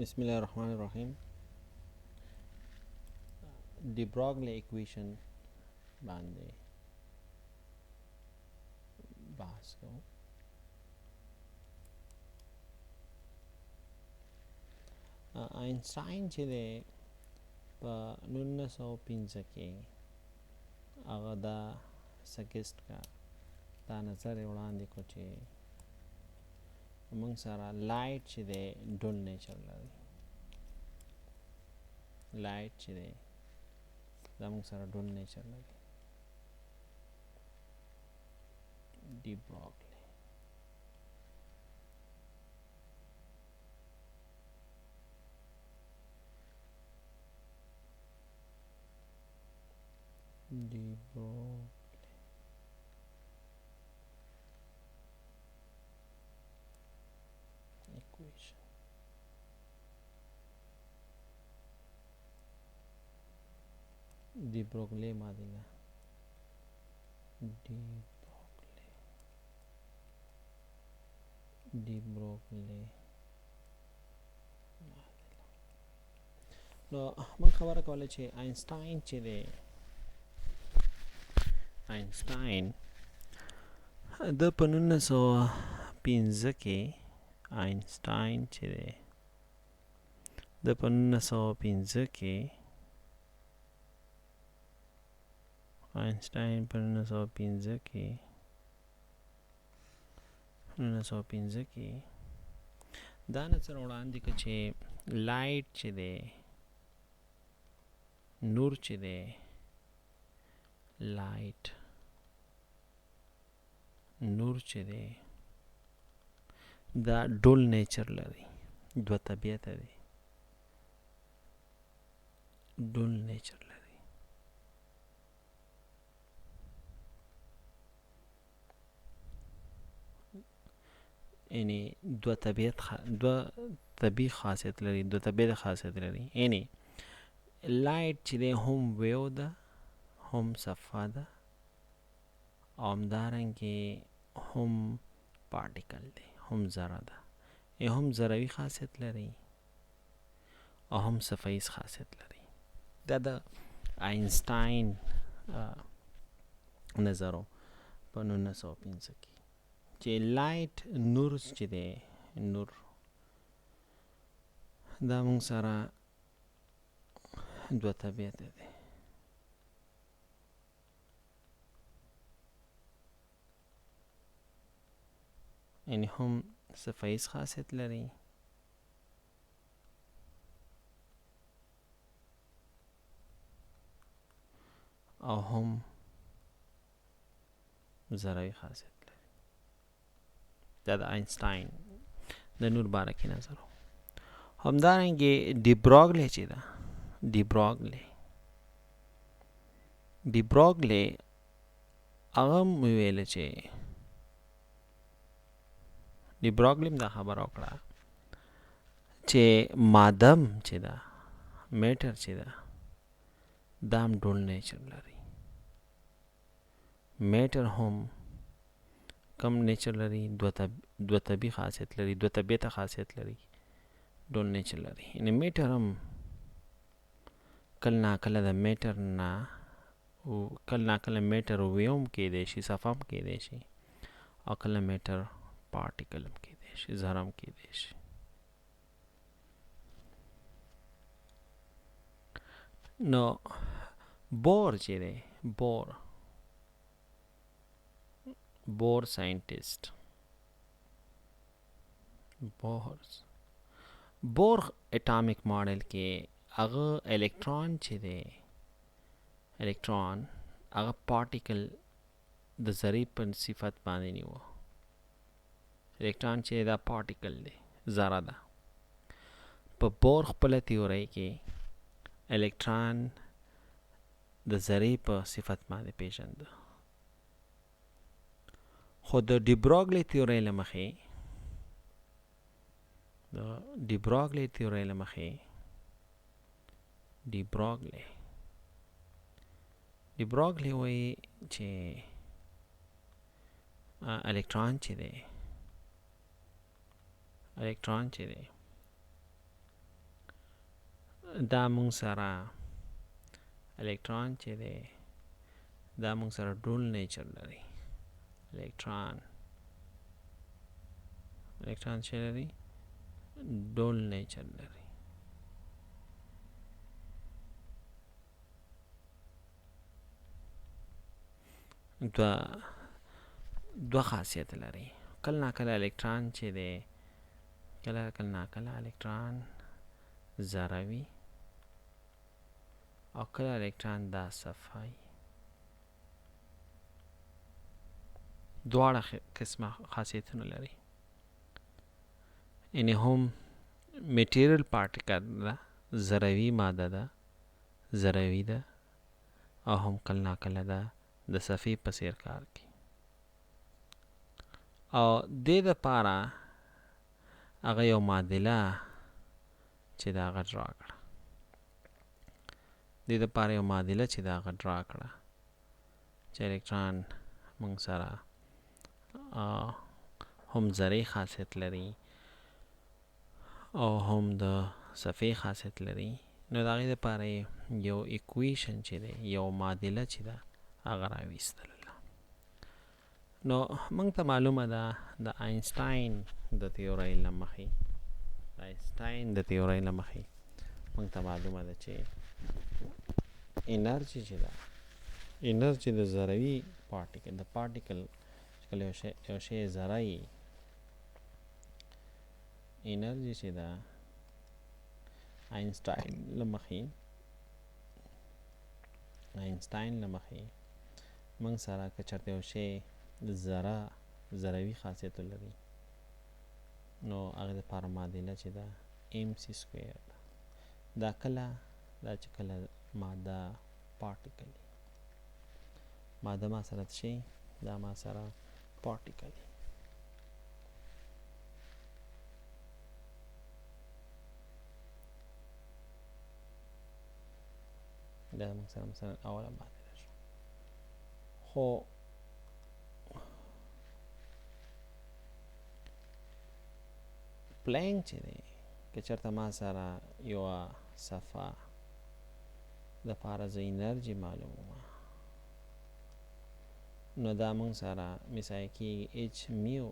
بسم الله الرحمن الرحیم. ډي براګلي equation باندې بحث کوو. اینسټاین چې دی په 1905 کې هغه دا suggest کا، دا نظر یې وړاندې کړو چې موږ سره light چې دی dual nature لري. light چې دی دا موږ سره dual nature لري. ډي براګلي ډي براګلي equation. De Broglie معادله، ډي براګلي، ډي براګلي معادله. نو موږ خبره کوله چې اینسټاین چې دی، اینسټاین د په 1905 کې، اینسټاین چې دی د په 1905 کې، اینسټاین په 1905 کې، 1905 کې دا نظر وړاندې کړ چې light چې دی، نور چې دی، light نور چې دی دا dual nature لري، دوه طبیعته دی، dual nature لري. یعنی دوه طبیعت، دوه طبیعي خاصیت لري، دوه طبیعت خاصیت لري. یعنی light چې دی هم wave ده، هم صفحه ده، او همدارنګه هم particle دی، هم ذره ده. ای هم ذروي خاصیت لري او هم صفحه خاصیت لري. دا د اینسټاین نظر په 1905 کې چې light نور چې دی، نور دا موږ سره دوه طبیعت دی. یعنی هم صفحه خاصیت لري او هم ذروي خاصیت لري. دا د اینسټاین د نور باره کې نظر و. همدارنګه ډي براګلي چې ده، ډي براګلي، ډي براګلي هغه هم وویل چې ډي براګلي هم دا خبره وکړه چې ماده چې ده، matter چې ده، دا هم dual nature لري. matter هم کم nature لري، دوه طبیعي خاصیت لري، دوه طبیعته خاصیت لري، dual nature لري. یعنی matter هم کله ناکله د matter نه، کله ناکله matter wave هم کیدای شي، صفحه هم کیدای شي، او کله matter particle هم کیدای شي، ذره هم کیدای شي. نو بور چې دی، بور، بور scientist، بور، بور atomic model کې هغه الکترون چې دی، الکترون هغه particle د ذرې په صفت باندې نیو. الکترون چې دا particle دی، ذره ده. په بور خپله تیورۍ کې الکترون د ذرې په صفت باندې پیژنده، خو د ډي براګلي تیورۍ له مخې، د ډي براګلي تیورۍ له مخې، ډي براګلي، ډي براګلي وایي چې الکترون چې دی، الکترون چې دی دا مونږ سره الکترون چې دی دا مونږ سره ډول نیچر لري. الکترون چې لري ډول نیچر لري. دوه خاصیت لري. کله ناکله الکترون چې دی کله ناکله الکترون ذره وي او کله الکترون دا صفحه وي. دواړه قسمه خاصیتونه لري. یعنی هم میټیریل پارټیکل ده، ذروي ماده ده، ذروي ده، او هم کله ناکله ده د صفحې په څیر کار کوي. او دې دپاره هغه یو معادله چې د هغه ډرا کړه، دې دپاره یو معادله چې د هغه ډرا کړه چې الکترون موږ سره هم ذرې خاصیت لري او هم د صفحې خاصیت لري. نو د هغې دپاره یې یو equation چې دی، یو معادله چې ده هغه راویستله. نو موږ ته معلومه ده د اینسټاین د تیورۍ له مخې، د اینسټاین د تیورۍ له مخې موږ ته معلومه ده چې انرژي چې ده، انرژي د ذروي پارټیکل، د پارټیکل چې کله یو شی ذره وي، انرژي چې ده اینسټاین له مخې، اینسټاین له مخې موږ سره که چېرته یو شی ذره ذروي خاصیت ولري نو هغې دپاره معادله چې ده ام سي سکویر ده. دا کله دا چې کله ماده پارټیکل وي، ماده ما سره څه شي، دا ما سره پارټیکل وي. دا موږ سره مثلا اوله معادله شوه. خو پلانک چې دی که چېرته ما سره یوه صفحه دپاره زه انرژي معلوموم نو دا موږ سره مساوي کېږي اچ میو،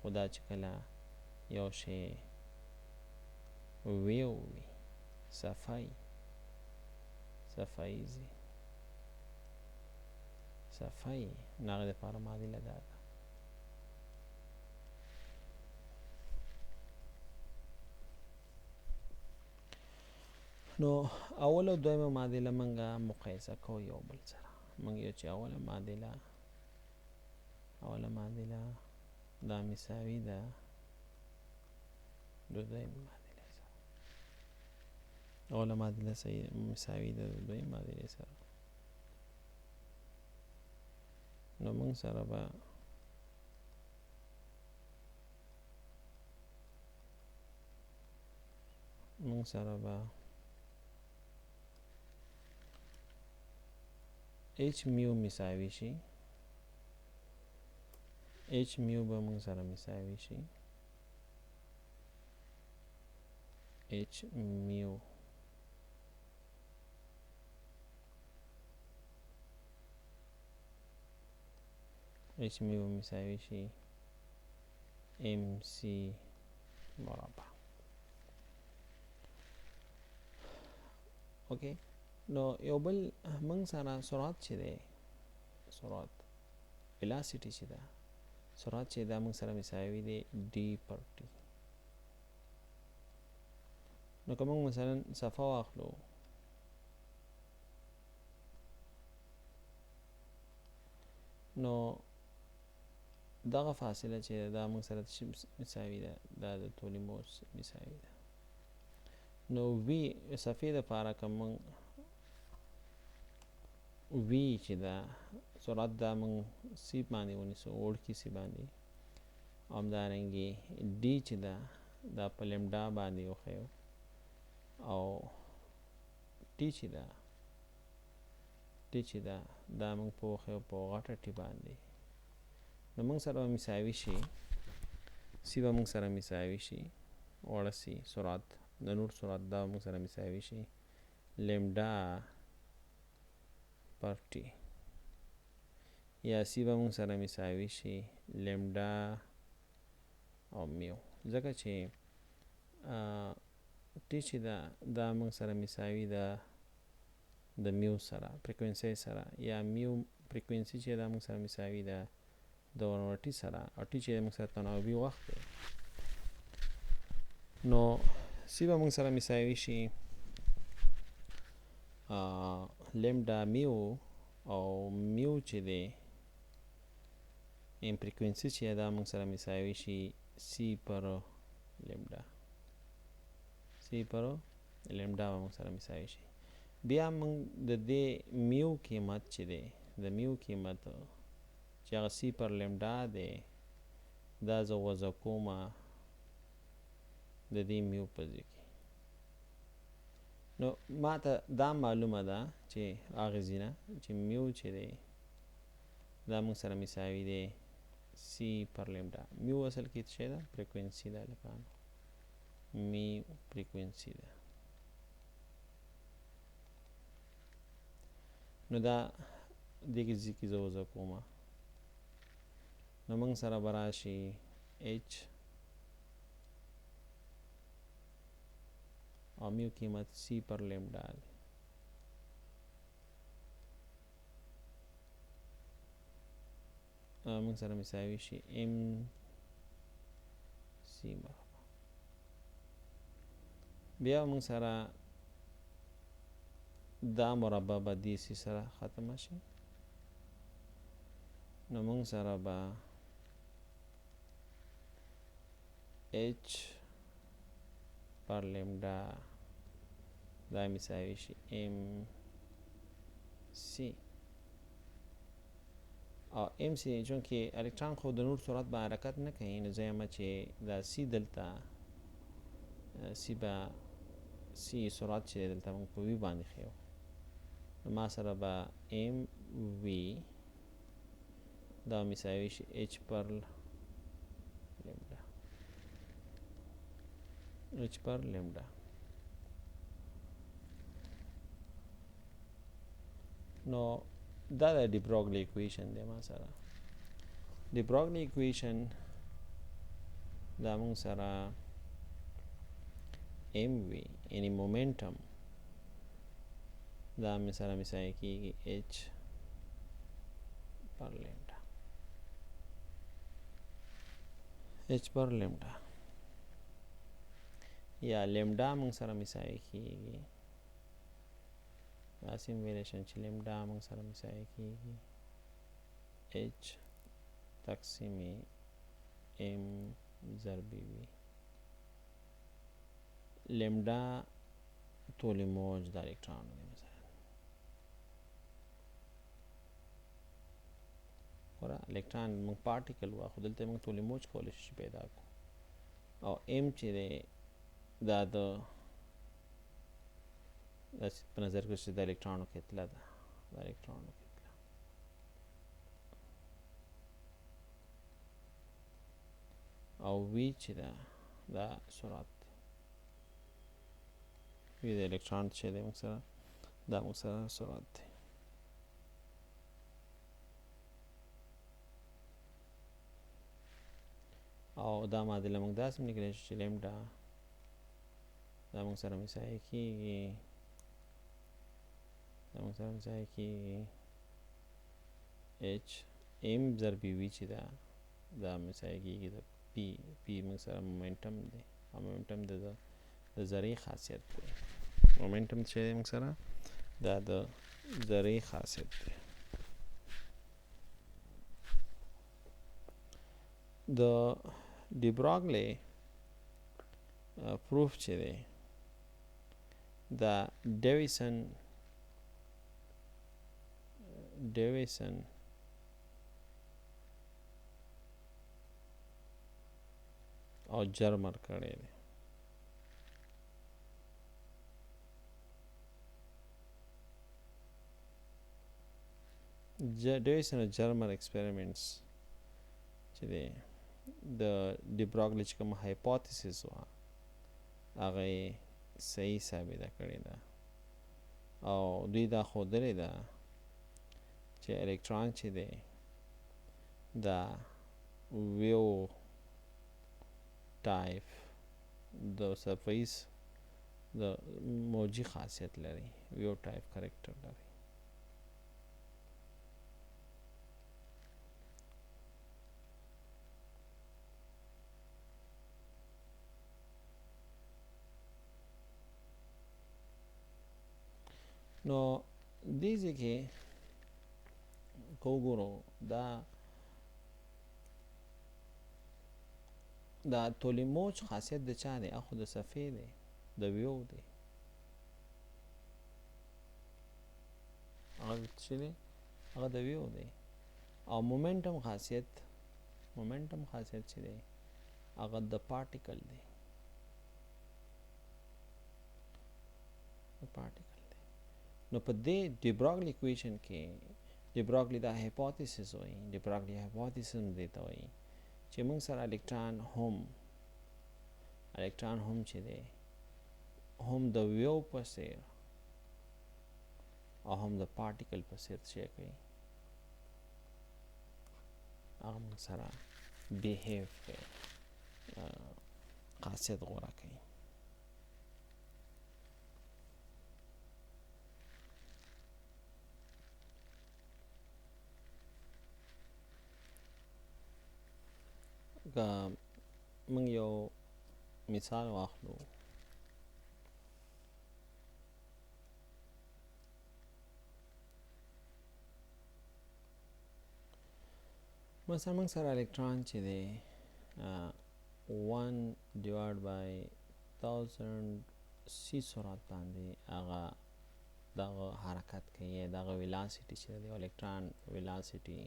خو دا چې کله یو شی ویو وي، صفحه وي، صفحه ییزې صفحه وي، نو هغې دپاره معادله دا ده. نو اوله او دویمه معادله موږ مقایسه کوو یو بل سره. موږ یو چې اوله معادله، اوله معادله دا مساوي ده د دویمې معادلې سره، اوله معادله مساوي ده د دویمې معادلې سره. نو موږ سره به موږ سره به اچ میو مساوي شي، اچ میو به موږ سره مساوي شي اچ میو اچ میو مساوي شي ام سی مربع. اوکی، نو یو بل موږ سره سرعت چې دی، سرعت velocity چې ده، سرعت چې ده موږ سره مساوي دی ډي پر ټي. نو که موږ مثلا صفحه واخلو نو دغه فاصله چې ده موږ سره مساوي ده، دا د طول موج مساوي ده. نو وی صفحې دپاره که موږ وی چې ده سرعت دا موږ سی باندې ونیسو، وړکي سی باندې، او همدارنګې ډي چې ده دا په لمډا باندې وښیو، او ټي چې ده، ټي چې ده دا موږ په وښیو په غټه ټي باندې. نو موږ سره به مساوي شي، سی به موږ سره مساوي شي وړه سی سرعت د نور سرعت دا موږ سره مساوي شي لیمډا پر ټي، یا سی به موږ سره مساوي شي لیمډا او میو، ځکه چې ټي چې ده دا موږ سره مساوي ده د میو سره، فریکوینسي سره، یا میو فریکوینسي چې ده موږ سره مساوي ده د ورټي سره، او ټي چې موږ سره تناوبي وخت دی. نو سی به موږ سره مساوي شي لیمډا میو، او میو چې دی ام فریکوینسي چې ده موږ سره مساوي شي سی پر لیمډا، سی پر لیمډا به موږ سره مساوي شي. بیا موږ د دې میو قیمت چې دی، د میو قیمت چې هغه سی پر لیمډا دی، دا زه وضع کومه د دې میو په ځای کې. نو ما ته دا معلومه ده چې هغې ځای نه چې میو چې دی دا موږ سره مساوي دی سی پر لیمډا. میو اصل کې څه شی ده؟ فریکوینسي ده، لکه میو فریکوینسي ده. نو دا دې کې ځای کې زه وضع کومه، نو موږ سره به راشي اچ او میو قیمت سی پر لیمډا دی. موږ سره مساوي شي ام سی مربع. بیا موږ سره دا مربع به دې سی سره ختمه شي، نو موږ سره به اچ پر لیمډا دا مساوي شي ام سی. او ام سی چونکې الکترون خو د نور سرعت به حرکت نه کوي، نو زه یم چې دا سی دلته سی به سی سرعت چې دلته موږ په وي باندې ښیو، نو ما سره به ام وي دا مساوي شي اچ پر لیمډا، اچ پر لیمډا. نو دا د ډي بروګلي ایکویشن دی. ما سره ډي بروګلي ایکویشن دا موږ سره ام وي یعنی مومنټم دا مې سره مساوي کیږي اچ پر لیمډا، اچ پر لیمډا، یا لیمډا موږ سره مساوي کیږي، داسې هم ویلی شم چې لیمډا موږ سره مساوي کیږي اچ تقسیم ام ضرب وي. لیمډا طول موج د الکترون دی مثلا، ګوره الکترون موږ پارټیکل وه، خو دلته موږ طول موج کولی شو چې پیدا کړو، او ام چې دی دا د داسې په نظر کې چې د الکترونو کتله ده، د الکترونو کتله. او وی چې ده دا سرعت دی، وی د الکترون چې دی موږ سره دا موږ سره سرعت دی. او دا معادله موږ داسې هم لیکلی شو چې لیمډا دا موږ سره مساوي کیږي، دا موږ سره مساوي کیږي اچ ام ضرب وي چې ده دا مساوي کیږي د پی، پی موږ سره مومنټم دی، او مومنټم د ذرې خاصیت دی. مومنټم چې دی موږ سره دا د ذرې خاصیت دی. د ډي بروګلي پروف چې دی دا ډیویسن، ډیویسن او جرمر کړی دی. ډیویسن او جرمر ایکسپریمنټس چې دی د ډي بروګلي چې کوم هایپوتیسس وه هغه یې صحیح ثابته کړې ده او دوی دا ښودلې ده چې الکترون چې دی دا ویو ټایپ د څپیز د موجي خاصیت لري، ویو ټایپ کریکټر لري. نو دې ځای کې که وګورو دا طول موج خاصیت د چا دی؟ هغه خو د صفحې دی، د ویو دی. هغه څه دی؟ هغه د ویو دی. او مومنټم خاصیت، مومنټم خاصیت چې دی هغه د پارټیکل دی، د پارټیکل دی. نو په دې ډیبراګلی ایکویشن کې ډیبراګلی دا هایپوتیسس وایي، ډیبراګلی هایپوتیسس دې ته وایي چې موږ سره الکترون هم چې دی هم د ویو په څیر او هم د پارټیکل په څیر څه کوي، هغه موږ سره بیهیو کوي، خاصیت غوره کوي. که موږ یو مثال واخلو، مثلا موږ سره الکترون چې دی 1 divide by 1000 سی سرعت باندې هغه دغه حرکت کوي، دغه ویلاسیټي چې دی الکترون ویلاسیټي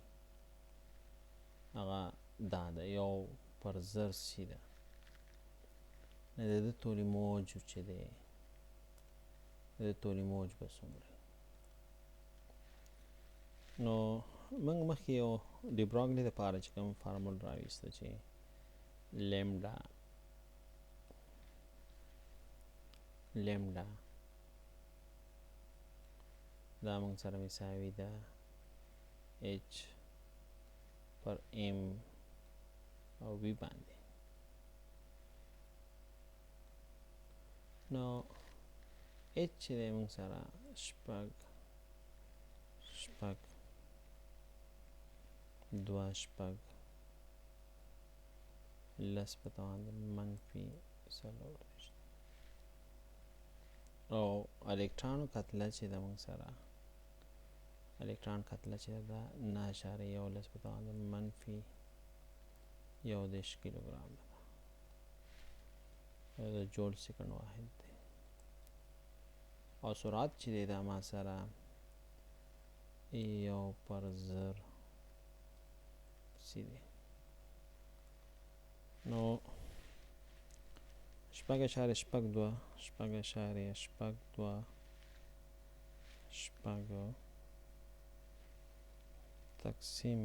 هغه دا ده 1/1000 سی ده. نو د ده طول موج چې دی، د ده طول موج به څومره؟ نو موږ مخکې یو ډیبراګلي دپاره چې کوم فارمول راویسته چې لیمډا دا موږ سره مساوي ده h پر m او v باندې. نو h چې دی موږ سره شپږ شپږ دوه شپږ لس په توان د منفي 24 او الکترونو کتله چې ده موږ سره الکترون کتله چې ده 9.11 په توان د منفي 31 کیلوګرام ده، د جول سیکنډ واحد دی. او سرعت چې دی دا ما سره 1/1000 سی دی. نو 6.62 6.62 شپږ تقسیم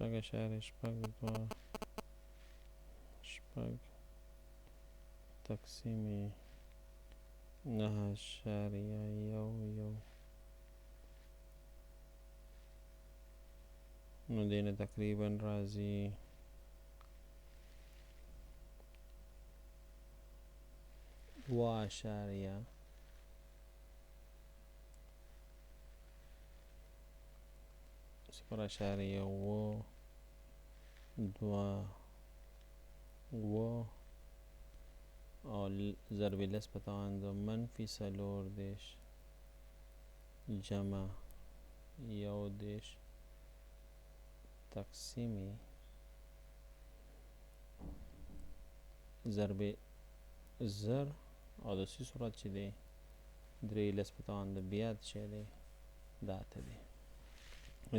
6.62 شپږ تقسیم 9.11. نو دې نه تقریبا راځي 2.0 0.7 2 او ضرب 10 په توان د منفي 34 جمع 31 تقسیم ضرب 1000 او د سی سرعت چې دی 3 10 په توان د بیا چې دی دا ته دی.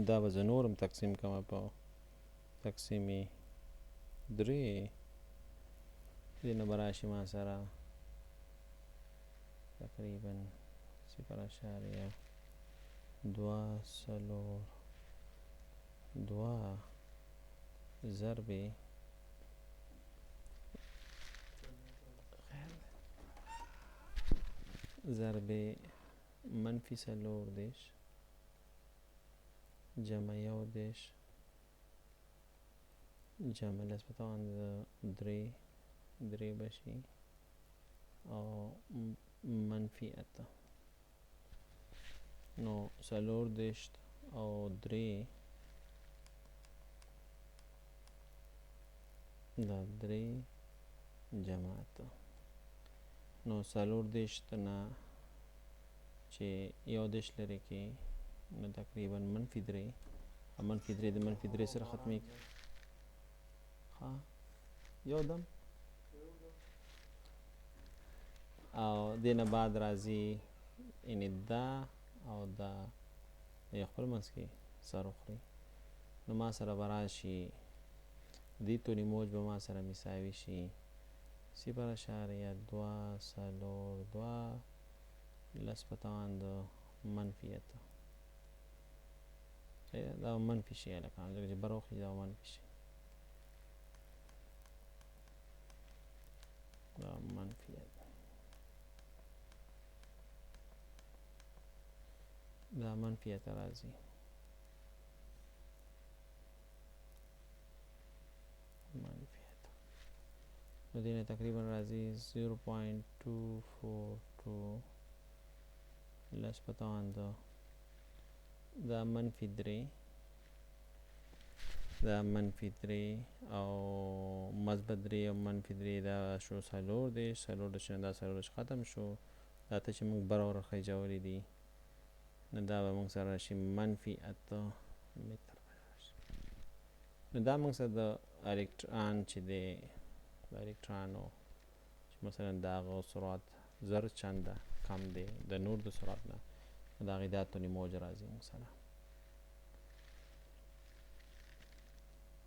دا به زه نور هم تقسیم کړم په تقسیم 3، دې نه به راشي ما سره تقریبا 0. دوه څلور دوه ضربې ضربې منفي 34 جمع 31 جمع 10 په توان د درې درې به شي او منفي 8. نو 34 او درې، دا درې جمع 8، نو 34 نه چې 31 لرې کې نو تقریبا منفي درې، او منفي درې د منفي درې سره ختمېږي. ښه یو دم. او دې نه بعد راځي یعنې دا او دا یو خپل منځ کې سر وخوري، نو ما سره به راشي دې توني موج به ما سره مساوي شي 0.242 10 په توان د منفي 8. دا به منفي شي هلکان، ځکه چې بر وخېژي دا به منفي شي، دا منفي 8، دا منفي 8 راځي. منفي 8 نو دې نه تقریبا راځي 0.242 10 په توان د دا منفي درې، دا منفي درې او مثبت درې او منفي درې، دا شو 34، 34 نه دا 34 ختم شو. دا ته چې موږ بره ورخېژولي دي نو دا به موږ سره راشي منفي 8 متر به راشي. نو دا موږ سره د الکترون چې دی، د الکترانو چې مثلا د هغه سرعت 1000 چنده کم دی د نور د سرعت نه، نو د هغې دا توني موج راځي موږ سره.